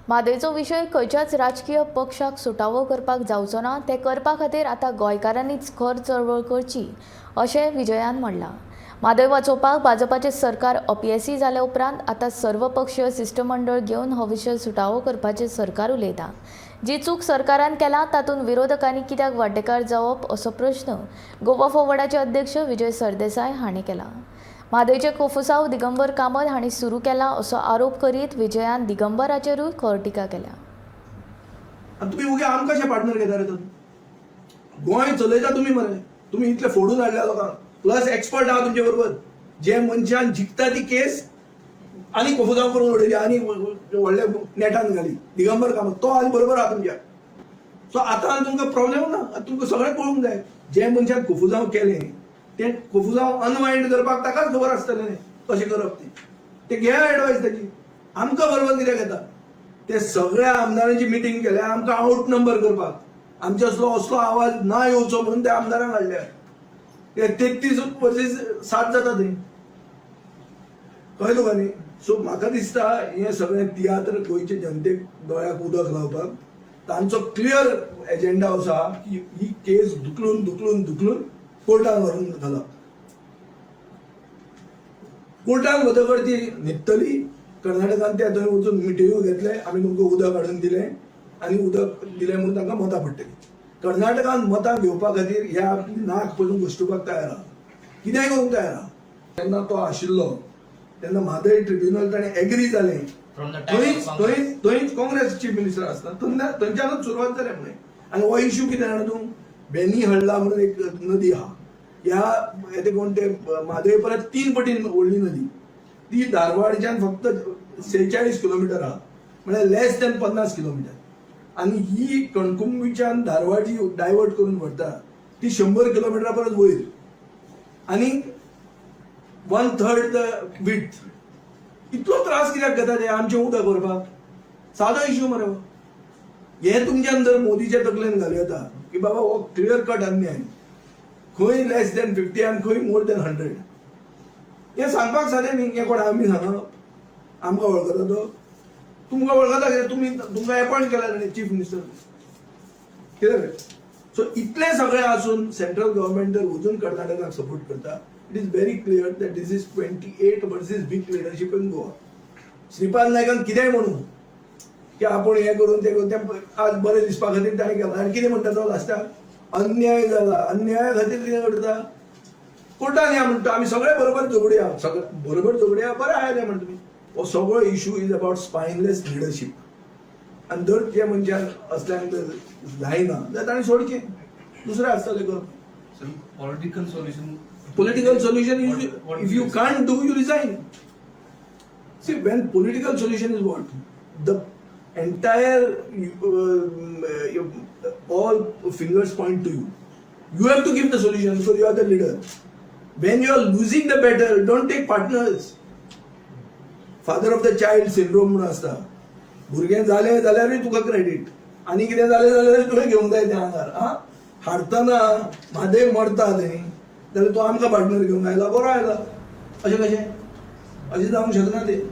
म्हादयचो विशय खंयच्याच राजकीय पक्षाक सुटावो करपाक जावचो ना. ते करपा खातीर आतां गोंयकारांनीच खर चळवळ करची, अशें विजयान म्हणलां. म्हादय वाचोवपाक भाजपाचें सरकार अपयेसी जाल्या उपरांत आतां सर्वपक्षीय शिश्टमंडळ घेवन हो विशय सुटावो करपाचें सरकार उलयता. जी चूक सरकारान केला तातूंत विरोधकांनी कित्याक वांटेकार जावप, असो प्रश्न गोवा फॉरवर्डाचे अध्यक्ष विजय सरदेसाय हांणी केला. म्हादयचे कोफुसाव दिगंबर कामत हांणी सुरू केला, असो आरोप करीत विजयान दिगंबराचेरूय खर टिका केल्या. आनी तुमी उगे आमकां कशें पार्टनर घेता रे तर? गोंय चलयता तुमी मरे. तुमी इतले फोडून हाडल्या लोकांक, प्लस एक्सपर्ट आहा तुमचे बरोबर. जे मनशान जिखता ती केस आनी कोफुजांव करून उडयली आनी व्हडल्या नेटान घाली, दिगंबर कामत तो आनी बरोबर आहा तुमच्या. सो आतां तुमकां प्रॉब्लेम ना. आतां तुमकां सगळें पळोवंक जाय. जे मनशान कोफुजांव केलें तें कोफुजांव अनवायंड करपाक ताकाच खबर आसतलें न्ही कशें करप तें. ते घेया एडवायस ताची. आमकां बरोबर कित्याक येता? ते सगळ्या आमदारांची मिटींग केल्या आमकां आउट नंबर करपाक. आमचे असलो असलो आवाज ना येवचो म्हणून त्या आमदारांक हाडल्या. ते 33 वर्सीस 7 जाता थंय, कळ्ळें तुका न्ही? सो म्हाका दिसता, हें सगळें तियात्र गोंयचे जनतेक दोळ्याक उदक लावपाक. तांचो क्लियर एजेंडा असो आहा की ही केस धुकलून धुकलून धुकलून कोर्टान व्हरून घालप. कोर्टान वतकर ती न्हिदतली. कर्नाटकान ते थंय वचून मिटिंगो घेतले, आमी तुमकां उदक हाडून दिलें आनी उदक दिलें म्हणून तांकां मतां पडटलीं. कर्नाटकान मतां घेवपा खातीर ह्या आपली नाक पसून घश्टुपाक तयार आहा, कितेंय करूंक तयार आहा. तेन्ना तो आशिल्लो तेन्ना म्हादय ट्रिब्युनल ताणें एग्री जालें. From the time थंयच of Congress. थंयच काँग्रेस चीफ मिनिस्टर आसता तेन्ना थंयच्यानूच सुरवात जाल्या म्हणून. आनी हो इश्यू कितें जाणा तूं? बेनी हळ्ळा म्हणून एक नदी आहा. ह्या ते कोण ते म्हादय परत तीन पटीन व्हडली नदी. ती धारवाडच्यान फक्त 46 किलोमिटर आहा, म्हळ्यार लेस दॅन 50 किलोमिटर. आनी ही कणकुंबीच्यान धारवाड जी डायवर्ट करून व्हरता ती 100 किलोमिटरा परस वयर आनी वन थर्ड the width. इतलो त्रास कित्याक घेता ते आमचें उदक व्हरपाक? सादो इश्यू मरे हो. हे तुमच्यान जर मोदीच्या तकलेन घालूं येता की बाबा, हो क्लियर कट अन्याय. खंय लेस दॅन 50 आनी खंय मोर दॅन 100, हें सांगपाक सादें न्ही. हें कोण आमी सांगप? आमकां वळखता तो? तुमकां वळखता कित्याक तुमी तुमकां एपॉयंट केला ताणें चीफ मिनिस्टर. कितें रे? सो इतलें सगळें आसून सेंट्रल गव्हर्मेंट जर अजून कर्नाटकाक सपोर्ट करता, it is very clear that this is 28 versus weak leadership in Goa. Shripad नायकान कितेंय म्हणू की आपूण हें करून तें करून, तें आज बरें दिसपा खातीर ताणें केलां. आनी कितें म्हणटा तो लास्टाक? अन्याय जाला. अन्याया खातीर कितें करता? कोर्टान या म्हणटा, आमी सगळे बरोबर झगडया, सगळे बरोबर झगडया. बरें आयलें म्हणटा तुमी. हो सगळो issue is about spineless leadership. आनी जर ते मनशान असल्यांक जर जायना जाल्यार ताणें सोडचें, दुसरें आसतलें करप. So political solution. Political solution is What if you is- can't do, you resign. See, when political solution is what? The entire all fingers point to you. You have to give the solution because you are the leader. When you are losing the battle, don't take partners. Father of the child syndrome म्हणून आसता. भुरगें जालें जाल्यारूय तुका credit आनी कितें जालें जाल्यारूय तुवें घेवंक जाय तें आंगार. आं, हारतना म्हादय मरता थंय जाल्यार तूं आमकां पार्टनर घेवंक आयला, बरो आयला, अशें कशें? अशें जावंक शकना तें.